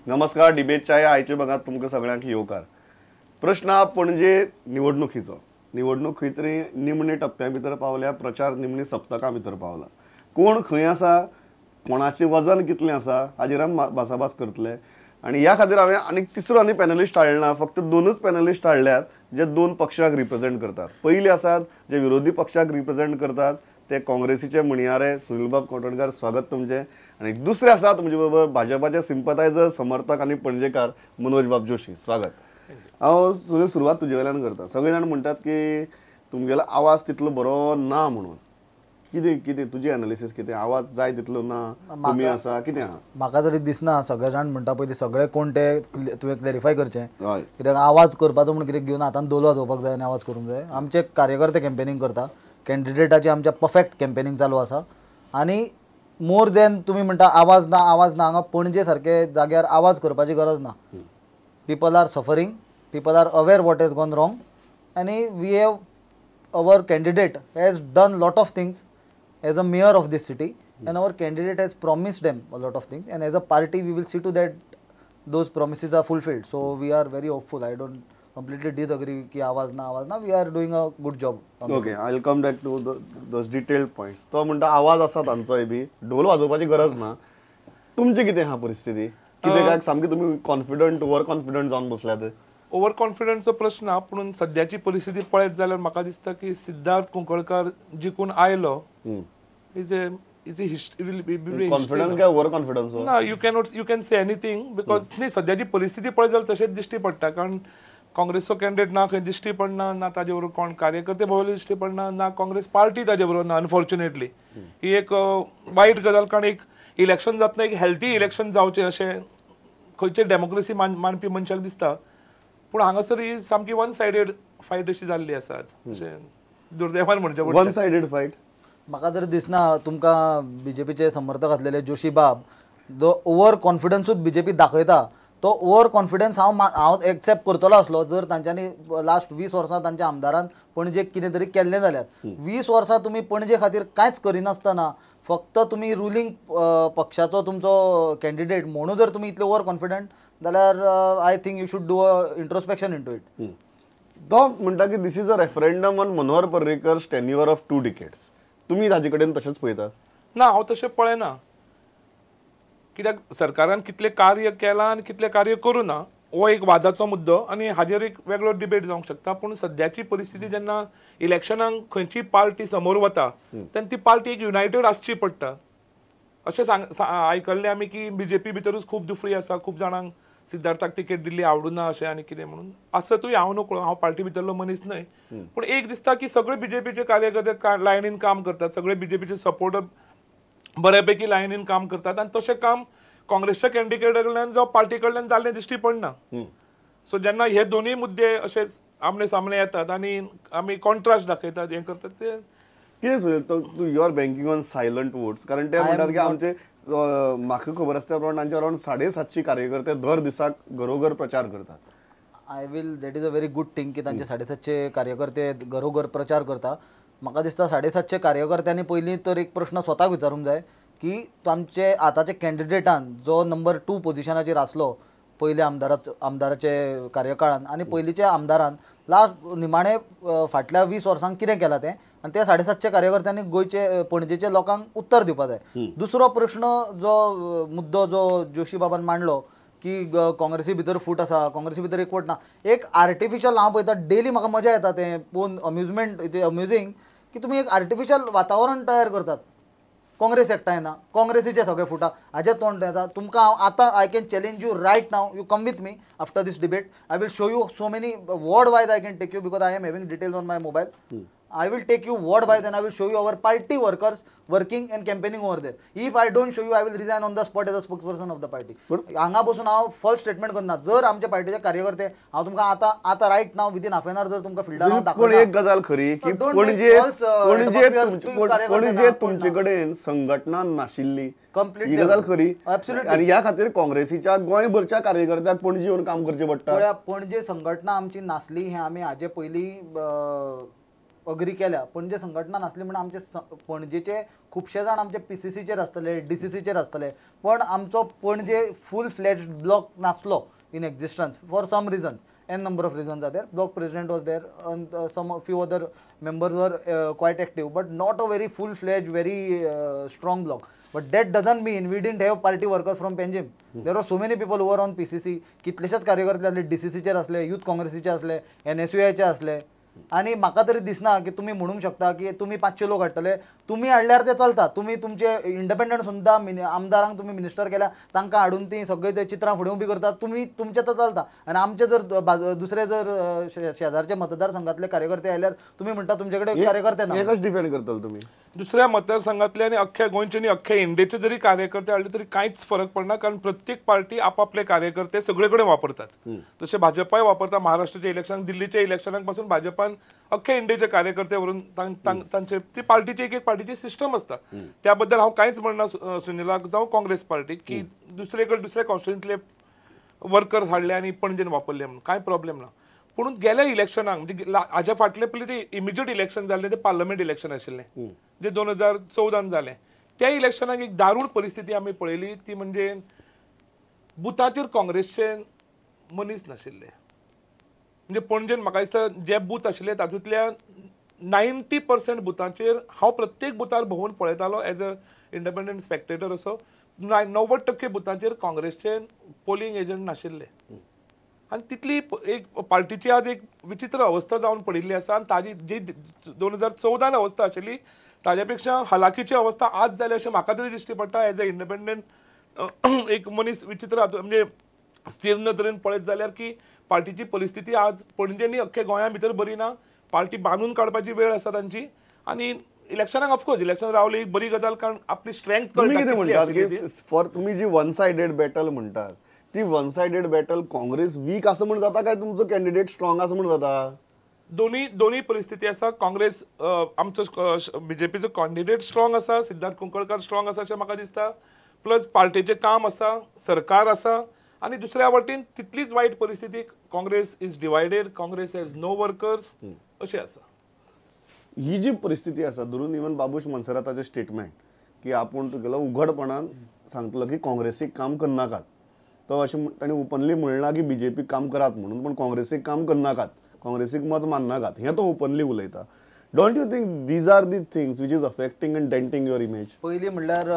नमस्कार, डिबेटच्या ह्या आयच्या भागांत तुमकां सगळ्यांक येवकार. प्रश्न हा पणजे निवडणुकीचो. निवडणूक खंय तरी निमणे टप्प्या भितर पावल्या, प्रचार निमणे सप्तका भितर पावला. कोण खंय आसा, कोणाचें वजन कितलें आसा हाजेर आमी भासाभास करतले. आनी ह्या खातीर हांवें आनीक तिसरो आनी पॅनलिस्ट हाडला ना, फक्त दोनूच पॅनलिस्ट हाडल्यात जे दोन पक्षाक रिप्रेझेंट करतात. पयले आसात जे विरोधी पक्षाक रिप्रेझेंट करतात ते काँग्रेसीचे म्हणयारे सुनीलबाब कोटणकार, स्वागत तुमचें. आनी दुसरे आसात तुमचे बरोबर भाजपाचे सिंपथायझर, समर्थक आनी पणजेकार मनोज बाब जोशी, स्वागत. हांव सुनील सुरवात तुजे वयल्यान करता. सगळे जाण म्हणटात की तुमगेलो आवाज तितलो बरो ना म्हणून, कितें कितें तुजी एनालिसीस कितें? आवाज जाय तितलो ना, कमी आसा, कितें आहा? म्हाका तरी दिसना. सगळे जाण म्हणटा पयलीं सगळे कोण ते तुवें क्लॅरिफाय करचें, कित्याक आवाज करपाचो म्हूण कितें घेवन हातान दोलो वाजोवपाक जाय आनी आवाज करूंक जाय. आमचे कार्यकर्ते कॅम्पेनींग करता, कॅन्डिडेटाची आमच्या परफेक्ट कॅम्पेनींग चालू आसा. आनी मोर दॅन तुमी म्हणटा आवाज ना आवाज ना, हांगा पणजे सारके जाग्यार आवाज करपाची गरज ना. People are suffering, people are aware what has gone wrong, आनी we have our candidate has done lot of things as a mayor of this city, and our candidate has promised them a lot of things, and as a party we will see to that those promises are fulfilled. So we are very hopeful. I don't completely disagree ki awaaz na awaaz na, we are doing a good job. Okay, I will come back to those detailed points. तो म्हणटा आवाज आसा तांचोय बी, ढोल वाजोवपाची गरज ना. तुमची कितें आहा परिस्थिती? कितें काय सामकी तुमी कॉन्फिडंट, ओवर कॉन्फिडंट जावन बसल्यात? ओवर कॉन्फिडंटचो प्रश्न ना, पूण सद्याची परिस्थिती पळयत जाल्यार म्हाका दिसता की सिद्धार्थ कुंकळकार जिखून आयलो is a confidence काय ओवर कॉन्फिडन्स ना, you cannot, you can say anything because न्ही सद्याची परिस्थिती पळयत जाल्यार तशेंच दिश्टी पडटा. कारण काँग्रेसचो कॅन्डिडेट ना खंय दिश्टी पडना, ना ताजे बरोबर कोण कार्यकर्ते भोवले दिश्टी पडना, ना काँग्रेस पार्टी ताजे बरोबर ना. अनफॉर्च्युनेटली ही एक वायट गजाल, कारण एक इलेक्शन जातना एक हेल्थी इलेक्शन जावचें अशें खंयचे डेमोक्रेसी मानपी मनशाक दिसता, पूण हांगासर ही सामकी वन सायडेड फायट अशी जाल्ली आसा आज, अशें दुर्दैवान म्हणचें पडटा. वन सायडेड फायट म्हाका तरी दिसना. तुमकां बीजेपीचे समर्थक आसलेले जोशी बाब जो ओवर कॉन्फिडन्सूच बीजेपी दाखयता, तो ओवर कॉन्फिडन्स हांव हांव एक्सेप्ट करतलो आसलो जर तांच्यांनी लास्ट 20 वर्सां तांच्या आमदारान पणजेक कितें तरी केल्लें जाल्यार. 20 वर्सां तुमी पणजे खातीर कांयच करिनासतना फक्त तुमी रुलींग पक्षाचो तुमचो कॅन्डिडेट म्हणून जर तुमी इतले ओवर कॉन्फिडंट जाल्यार I think you should do a introspection into it. तो म्हणटा की this is a referendum on Manohar Parrikar's tenure of 2 decades. तुमी ताजे कडेन तशेंच पळयता? ना, हांव तशें पळयना, कित्याक सरकारान कितलें कार्य केलां आनी कितलें कार्य करूं ना हो एक वादाचो मुद्दो आनी हाजेर एक वेगळो डिबेट जावंक शकता. पूण सद्याची परिस्थिती जेन्ना इलेक्शनाक खंयची पार्टी समोर वता तेन्ना ती पार्टी एक युनायटेड आसची पडटा अशें आयकल्लें आमी की बीजेपी भितरूच खूब दुफळी आसा, खूब जाणांक सिद्धार्थाक तिकेट दिल्ली आवडूना अशें आनी कितें म्हणून आसतूय. हांव नकळो, हांव पार्टी भितरलो मनीस न्हय, पूण एक दिसता की सगळे बीजेपीचे कार्यकर्ते लायनीन काम करतात, सगळे बीजेपीचे सपोर्टर बऱ्यापैकी लायनीन काम करतात आनी तशें काम काँग्रेसच्या कॅन्डिडेटा कडल्यान जावं पार्टी कडल्यान जाल्लें दिश्टी पडना. सो जेन्ना हे दोनूय मुद्दे अशे आमने सामने येतात आनी आमी कॉन्ट्रास्ट दाखयतात हें करतात ते कितें सुनील, तूं you are banking on silent votes? कारण ते म्हणटात की आमचे म्हाका खबर आसता प्रमाण तांचे अरावंड 750 कार्यकर्ते दर दिसाक घरोघर प्रचार करतात. I will, that is a very good thing की तांचे 750 कार्यकर्ते घरोघर प्रचार करता. म्हाका दिसता 750 कार्यकर्त्यांनी पयलीं तर एक प्रश्न स्वताक विचारूंक जाय की आमचे आतांचे कॅन्डिडेटान जो नंबर 2 पोजिशनाचेर आसलो पयल्या आमदाराचे कार्यकाळान आनी पयलींच्या आमदारान लास्ट निमाणे फाटल्या 20 वर्सांक कितें केलां तें, आनी त्या 750 कार्यकर्त्यांनी गोंयचे पणजेच्या लोकांक उत्तर दिवपा जाय. दुसरो प्रश्न जो मुद्दो जो जोशी बाबान मांडलो की काँग्रेसी भितर फूट आसा, काँग्रेसी भितर एकवट ना, एक आर्टिफिशियल हांव पळयता डेली म्हाका मजा येता तें पळोवन, अम्युजमेंट it amusing की तुमी एक आर्टिफिशियल वातावरण तयार करतात. काँग्रेस एकठांय ना, काँग्रेसीचे सगळे फुटा, हाजें तोंड येता तुमकां. हांव आतां I can challenge you right now, you come with me after this debate, I will show you so many ward wise I can take you because I am having details on my mobile. I will take you ward wise and I will show you our party workers working and campaigning over there. If I don't show you, I will resign on the spot as a spokesperson of the party. हांगा बसून हांव falls statement करना. जर आमचे पार्टीचे कार्यकर्ते हांव तुमकां आतां आतां right now within half an hour जर तुमकां फिल्डार दाखोवना. पण एक गजाल खरी की पणजे पणजे तुमचे कडेन संघटना नाशिल्ली, कंप्लीट गजाल खरी आनी ह्या खातीर काँग्रेसीच्या गोंयभरच्या कार्यकर्त्यांक पणजे येवन काम करचें पडटा. पणजे संघटना आमची नासली हें आमी हाजे पयलीं अग्री केल्या. पणजे संघटना नासली म्हणून आमचे पणजेचे खुबशे जाण आमचे पीसीसीचेर आसतले, डीसीसीचेर आसतले, पण आमचो पणजे फूल फ्लॅज ब्लॉक नासलो in existence for some reasons. N number of reasons are there. Block president was there and some few other members were quite active, but not a very full fledged, very strong block. But that doesn't mean we didn't have party workers from Panjim. There were so many people who were on PCC. कितलेशेच कार्यकर्ते आसले, डीसीसीचेर आसले, youth काँग्रेसीचे आसले, एनएसयूआयचे आसले. आनी म्हाका तरी दिसना की तुमी म्हणूंक शकता की तुमी 500 लोक हाडटले. तुमी हाडल्यार ते चलता. तुमी तुमचे इंडिपेंडंट सुद्दां आमदारांक तुमी मिनिस्टर केल्या, तांकां हाडून ती सगळे ते चित्रां फुडें उबी करतात, तुमी तुमचें तर चलता. आनी आमचे जर दुसरे जर शेजारचे मतदारसंघातले कार्यकर्ते आयल्यार तुमी म्हणटा तुमचे कडेन कार्यकर्ते ना. कशें डिफेंड करतले तुमी? दुसऱ्या मतदारसंघातले आनी अख्ख्या गोंयचे आनी अख्ख्या इंडियेचे जरी कार्यकर्ते हाडले तरी कांयच फरक पडना, कारण प्रत्येक पार्टी आपापले कार्यकर्ते सगळे कडेन वापरतात. जशे भाजपाय वापरता, महाराष्ट्राच्या इलेक्शनाक, दिल्लीच्या इलेक्शनाक पासून भाजपान अख्ख्या इंडियेचे कार्यकर्ते व्हरून तांचे ती पार्टीची एक एक पार्टीची सिस्टम आसता. त्या बद्दल हांव कांयच म्हणना सुनिलाक जावं काँग्रेस पार्टीक की दुसरे कडेन दुसऱ्या कॉन्स्टिट्युएंतले वर्कर्स हाडले आनी पणजेन वापरले म्हणून कांय प्रॉब्लेम ना. पूण गेल्या इलेक्शनाक म्हणजे हाज्या फाटले पयलीं ते इमिजिएट इलेक्शन जाल्लें ते पार्लमेंट इलेक्शन आशिल्लें जे 2014 जालें. त्या इलेक्शनाक एक दारूण परिस्थिती आमी पळयली, ती म्हणजे बुथाचेर काँग्रेसचे मनीस नाशिल्ले. म्हणजे पणजेन म्हाका दिसता जे बूथ आशिल्ले तातूंतल्या 90% बुथांचेर हांव प्रत्येक बुथार भोंवून पळयतालो एज अ इंडिपेंडंट स्पेक्टेटर असो, 90% बुथांचेर काँग्रेसचे पोलिंग एजंट नाशिल्ले. आनी तितली एक पार्टीची आज एक विचित्र अवस्था जावन पडिल्ली आसा. आनी ताजी जी 2014 अवस्था आशिल्ली ताज्या पेक्षा हलाखीची अवस्था आज जाली अशें म्हाका तरी दिश्टी पडटा. एज अ इंडिपेंडंट एक मनीस विचित्र म्हणजे स्थिर नदरेन पळयत जाल्यार की पार्टीची परिस्थिती आज पणजे न्ही अख्ख्या गोंया भितर बरी ना. पार्टी बांदून काडपाची वेळ आसा तांची. आनी इलेक्शनाक ऑफकोर्स इलेक्शन रावली एक बरी गजाल, कारण आपली स्ट्रेंथ तुमी कितें म्हणटात की फॉर तुमी जी वन सायडेड बॅटल म्हणटात ती one sided battle Congress weak आसा म्हण जाता काय तुमचो कॅन्डिडेट स्ट्रॉंग आसा म्हण जाता? दोन्ही दोन्ही परिस्थिती आसा. काँग्रेस आमचो बीजेपीचो कॅन्डिडेट स्ट्रॉंग आसा, सिद्धार्थ कुंकळकार स्ट्रॉंग आसा अशें म्हाका दिसता. प्लस पार्टीचें काम आसा, सरकार आसा. आनी दुसऱ्या वटेन तितलीच वायट परिस्थिती, Congress is divided, Congress has no workers अशें आसा. ही जी परिस्थिती आसा धरून इवन बाबूश मोन्सेराताचें स्टेटमेंट की आपूण तुगेलो उघडपणान सांगतलो की काँग्रेसीक काम करनाकात, तो अशें ताणें ओपनली म्हणलां की बीजेपी काम करात म्हणून, पण काँग्रेसीक काम करनाकात, काँग्रेसीक मत माननाकात, हें तो ओपनली उलयता. Don't you think these are the things which is affecting and denting your image? पयलीं म्हणल्यार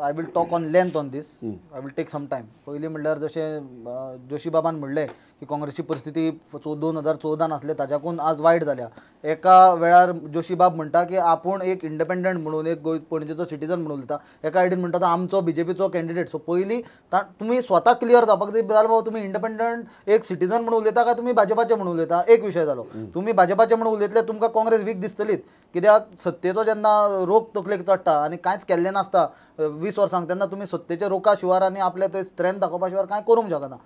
I will talk on length on this, I will take some time. पयलीं म्हणल्यार जशें जोशी बाबान म्हणलें की काँग्रेसची परिस्थिती 2014 आसले ताच्याकून आज वायट जाल्या. एका वेळार जोशी बाब म्हणटा की आपूण एक इंडिपेंडंट म्हणून एक पणजेचो सिटीजन म्हणून उलयता, एका आयडीन म्हणटा तो आमचो बीजेपीचो कॅन्डिडेट. सो पयलीं तुमी स्वता क्लियर जावपाक जाय जाल्यार बाबा तुमी इंडिपेंडंट एक सिटीजन म्हणून उलयता काय तुमी भाजपाचे म्हणून उलयता, एक विशय जालो. तुमी भाजपाचे म्हणून उलयतले तुमकां काँग्रेस वीक दिसतलीच, कित्याक सत्तेचो जेन्ना रोग तकलेक चडटा आनी कांयच केल्लें नासता 20 वर्सांक, तेन्ना तुमी सत्तेच्या रोका शिवार आनी आपले ते स्ट्रेंथ दाखोवपा शिवार कांय करूंक शकना.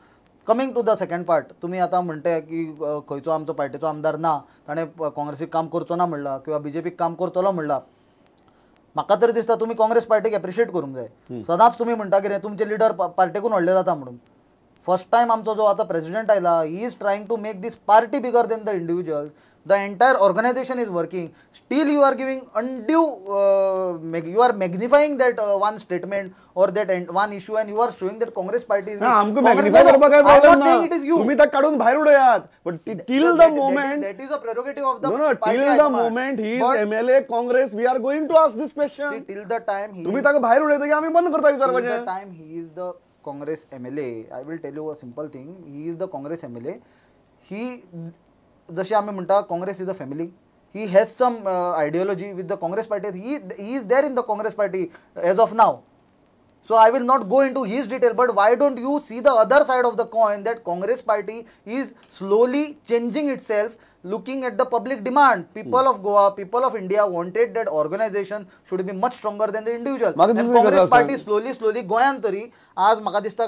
Coming to the second part, तुमी आतां म्हणटे की खंयचो आमचो पार्टीचो आमदार ना, ताणें काँग्रेसीक काम करचो ना म्हणलां किंवा बीजेपीक काम करतलो म्हणलां. म्हाका तरी दिसता तुमी काँग्रेस पार्टीक एप्रिशिएट करूंक जाय. सदांच तुमी म्हणटा कितें तुमचे लिडर पार्टेकून व्हडले जाता म्हणून. फर्स्ट टायम आमचो जो आतां प्रेजिडेंट आयला, he is trying to make this party bigger than the individual. The entire organization is working. Still you are giving undue, you are magnifying that one statement or that one issue, and you are showing that Congress party is. आमकां magnify करपाक काय problem ना, तुम्ही ताका काडून भायर उडयात, but till the moment that is a prerogative of the no, party. Till the moment he is MLA Congress, we are going to ask this question. See, till the time he, तुम्ही ताका भायर उडयता की आमी बंद करता विचारपाचें. Till the time he is the Congress MLA, I will tell you a simple thing. He is the Congress MLA. He, जशें आमी म्हणटा Congress is a family, he has some ideology with the Congress party, he is there in the Congress party as of now. So I will not go into his detail, but why don't you see the other side of the coin that Congress party is slowly changing itself, looking at the public demand. People of Goa, people of India wanted that organization should be much stronger than the individual. And Congress party slowly, slowly गोंयांत तरी आज म्हाका दिसता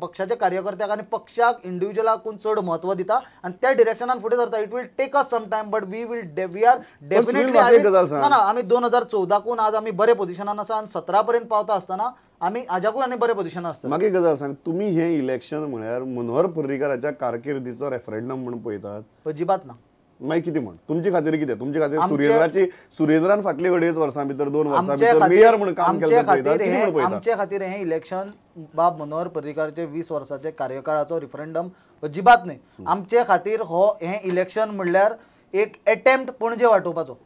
पक्षाच्या कार्यकर्त्याक आनी पक्षाक इंडिव्हिज्युअलाकून चड म्हत्व दिता आनी त्या डिरेक्शनान फुडें सरता. It will take us some time, but we are definitely. ना ना, आमी 2014कून आज आमी बरे पोजिशनान आसा आनी 17 पर्यंत पावता आसतना आमी आजाकूय आनी बरे पोजिशनान आसता. म्हाका एक गजाल सांग, तुमी हें इलेक्शन म्हळ्यार मनोहर पर्रीकाराच्या कारकिर्दीचो रेफरेंडम म्हूण पळयतात? अजिबात ना. मागीर कितें म्हण तुमचे खातीर कितें? तुमचे खातीर सुरेंद्राची, सुरेंद्रान फाटले 2.5 वर्सां भितर 2 वर्सां भितर मेयर म्हणून काम केलें. आमचे खातीर हें इलेक्शन बाब मनोहर पर्रीकारचे 20 वर्साचे कार्यकाळाचो रिफरंडम अजिबात न्हय. आमचे खातीर हो हें इलेक्शन म्हणल्यार एक एटेम्प्ट पणजे वाटोवपाचो,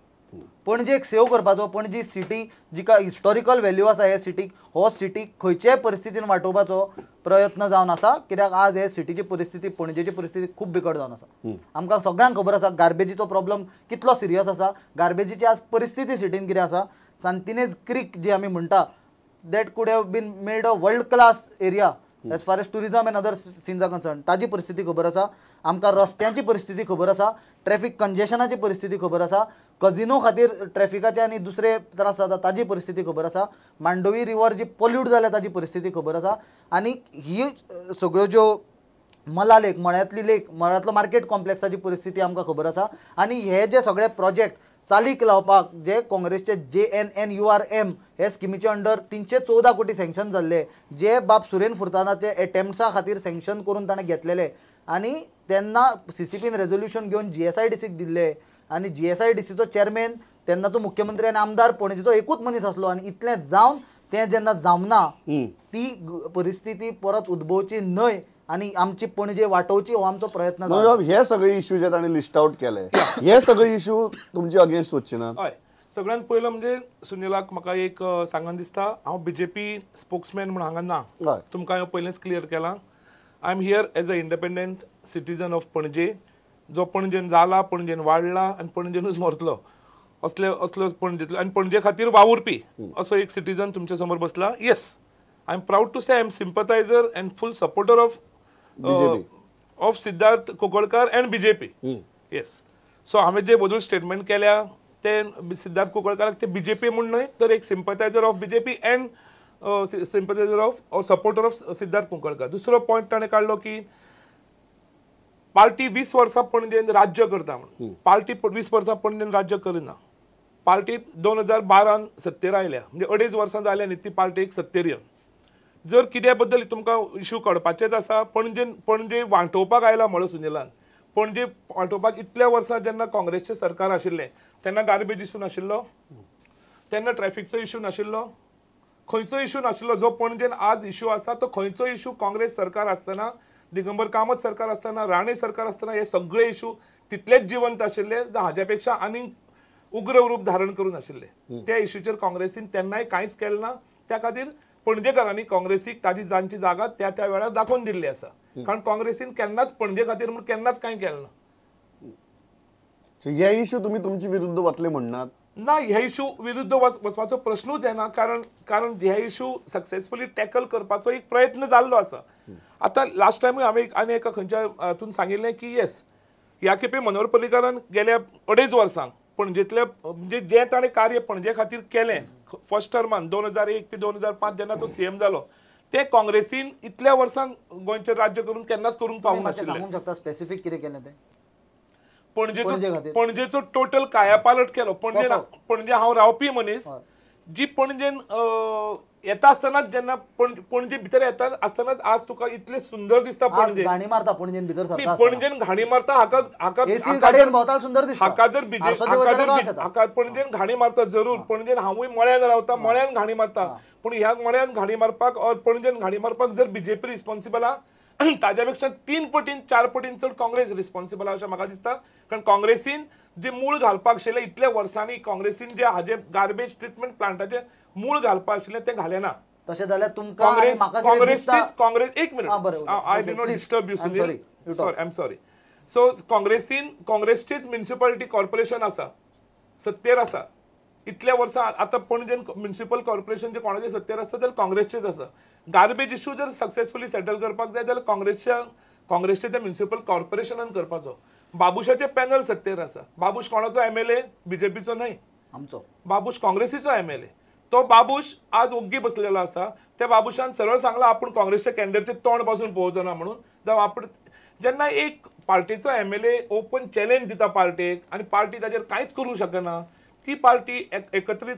पणजेक सेव करपाचो. पणजी सिटी जिका हिस्टॉरिकल व्हॅल्यू आसा, हे सिटीक, हो सिटीक खंयचेय परिस्थितीन वाटोवपाचो प्रयत्न जावन आसा. कित्याक आज हे सिटीची परिस्थिती, पणजेची परिस्थिती खूब बिकट जावन आसा. आमकां सगळ्यांक खबर आसा गार्बेजीचो प्रॉब्लम कितलो सिरियस आसा, गार्बेजीची आज परिस्थिती सिटीन कितें आसा. सांतिनेज क्रीक जी आमी म्हणटा, that could have been made a world class area as far as tourism and other scenes are concern, ताजी परिस्थिती खबर आसा आमकां. रस्त्यांची परिस्थिती खबर आसा, ट्रॅफिक कंजेशनाची परिस्थिती खबर आसा, कजिनो खातीर ट्रॅफिकाचे आनी दुसरे त्रास जाता ताजी परिस्थिती खबर आसा, मांडवी रिवर जी पोल्यूट जाल्या ताजी परिस्थिती खबर आसा. आनी ही सगळ्यो ज्यो मला लेक, मळ्यांतली लेक, मळ्यांतलो मार्केट कॉम्प्लेक्साची परिस्थिती आमकां खबर आसा. आनी हे जे सगळे प्रोजेक्ट चालीक लावपाक जे काँग्रेसचे JNNURM हे स्किमीचे अंडर 314 कोटी सँक्शन जाल्ले, जे बाब सुरेन फुर्तानाचे एटेम्प्ट्सा खातीर सँक्शन करून ताणें घेतलेले, आनी तेन्ना CCPन रेजोल्युशन घेवन GSIDCक दिल्ले, आनी GSIDCचो चेअरमॅन तेन्नाचो मुख्यमंत्री आनी आमदार पणजेचो एकूच मनीस आसलो. आनी इतलें जावन तें जेन्ना जावना, ती परिस्थिती परत उद्भवची न्हय आनी आमची पणजे वाटोवची हो आमचो प्रयत्न. हे सगळे इश्यू जे ताणें लिस्ट आउट केले, हे सगळे इश्यू तुमचे अगेन्स्ट वचचे ना? हय, सगळ्यांत पयलो म्हणजे सुनीलाक म्हाका एक सांगन दिसता, हांव बीजेपी स्पोक्समॅन म्हूण हांगा ना, तुमकां हांवें पयलेंच क्लियर केलां. I am here as a independent citizen of Panaji, जो पणजेन जाला, पणजेन वाडला आनी पणजेनूच मरतलो असले असलो पणजेंतलो आनी पणजे खातीर वावुरपी असो एक सिटीजन तुमच्या समोर बसला. Yes, I am proud to say I am sympathiser and full supporter of of Siddharth Kunkalkar and BJP. Yes, so हांवें जे बदल स्टेटमेंट केल्या ते सिद्धार्थ कुंकळकाराक ते बीजेपी म्हूण न्हय, तर एक sympathiser of BJP and sympathiser of or supporter of Siddharth Kunkalkar. दुसरो पॉयंट ताणें काडलो की पार्टी 20 वर्सां पणजेन राज्य करता म्हणून. पार्टी 20 वर्सां पणजेन राज्य करिना. पार्टी 2012 सत्तेर आयल्या, म्हणजे 2.5 वर्सां जाल्या न्ही ती पार्टीक सत्तेर येवन. जर कित्या बद्दल तुमकां इशू काडपाचेच आसा, पणजे पणजे वांटोवपाक आयला म्हणलो सुनीलान. पणजे वांटोवपाक इतल्या वर्सां जेन्ना काँग्रेसचें सरकार आशिल्लें तेन्ना गार्बेज इशू नाशिल्लो, तेन्ना ट्रॅफिकचो इशू नाशिल्लो, खंयचो इशू नाशिल्लो. जो पणजेन आज इशू आसा तो खंयचो इशू काँग्रेस सरकार आसतना, दिगंबर कामत सरकार आसतना, राणे सरकार आसतना हे सगळे इशू तितलेच जिवंत आशिल्ले, हाज्या पेक्षा आनीक उग्र रूप धारण करून आशिल्ले. त्या इशूचेर काँग्रेसीन तेन्नाय कांयच केलें ना. त्या खातीर पणजेकारांनी काँग्रेसीक ताजी जांची जागा त्या त्या वेळार दाखोवन दिल्ली आसा, कारण काँग्रेसीन केन्नाच पणजे खातीर म्हूण केन्नाच कांय केलें ना. हे इशू तुमी तुमचे विरुद्ध वतले म्हणनात? ना, हे इशू विरुद्ध वचपाचो प्रश्नूच येना, कारण कारण हे इशू सक्सेसफुली टॅकल करपाचो एक प्रयत्न जाल्लो आसा. आतां लास्ट टायमूय हांवें आनी एका खंयच्या हातून सांगिल्लें की येस, ह्या खेपे मनोहर पर्रीकारान गेल्या 2.5 वर्सांक पणजेंतले म्हणजे जें ताणें कार्य पणजे खातीर केलें फर्स्ट टर्मान 2001 ते 2005 जेन्ना तो सीएम जालो, ते काँग्रेसीन इतल्या वर्सांक गोंयचें राज्य करून केन्नाच करूंक पावूंक नाशिल्लें. सांगूंक शकता स्पेसिफीक कितें केलें तें? पणजेचो पणजेचो टोटल कायापालट केलो. पणजे पणजे हांव रावपी मनीस, जी पणजेन येता आसतनाच जेन्ना पणजे भितर येता आसतनाच आज तुका इतले सुंदर दिसता पणजे, घाणी मारता पणजेन भितर सरता, पणजेन घाणी मारता. हाका हाका गाडयेन भोंवता सुंदर दिसता. हाका जर हाका पणजेन घाणी मारता जरूर, पणजेन हांवूय मळ्यान रावता, मळ्यान घाणी मारता, पूण ह्या मळ्यान घाणी मारपाक ऑर पणजेन घाणी मारपाक जर बीजेपी रिस्पॉन्सिबल आहा, ताज्या पेक्षा 3 पटीन 4 पटीन चड काँग्रेस रिस्पॉन्सिबल आहा अशें म्हाका दिसता. कारण काँग्रेसीन जे मूळ घालपाक आशिल्लें इतल्या वर्सांनी काँग्रेसीन जे हाजे गार्बेज ट्रिटमेंट प्लांटाचे मूळ घालपाक आशिल्लें तें घालें ना. तशें जाल्यार तुमकां काँग्रेसचीच काँग्रेस, एक minute, I did not disturb you Sunil, sorry, I am sorry. So काँग्रेसीन काँग्रेसचीच म्युनिसिपालिटी कॉर्पोरेशन आसा, सत्तेर आसा इतल्या वर्सां. आतां पणजेन म्युनिसिपल कॉर्पोरेशन जे कोणाचे सत्तेर आसा जाल्यार काँग्रेसचेच आसा. गार्बेज इशू जर सक्सेसफुली सेटल करपाक जाय जाल्यार काँग्रेसच्या काँग्रेसचे ते म्युनिसिपल कॉर्पोरेशनान करपाचो. बाबुशाचे पॅनल सत्तेर आसा. बाबूश कोणाचो एमएलए? बीजेपीचो न्हय, आमचो बाबूश काँग्रेसीचो एमएलए. तो बाबूश आज ओग्गी बसलेलो आसा. त्या बाबूशान सरळ सांगला आपूण काँग्रेसच्या कॅन्डिडेटचे तोंड पासून पळोवचो ना म्हणून. जावं आपूण जेन्ना एक पार्टीचो एमएलए ओपन चॅलेंज दिता पार्टेक आनी पार्टी ताजेर कांयच करूंक शकना, ती पार्टी एकत्रीत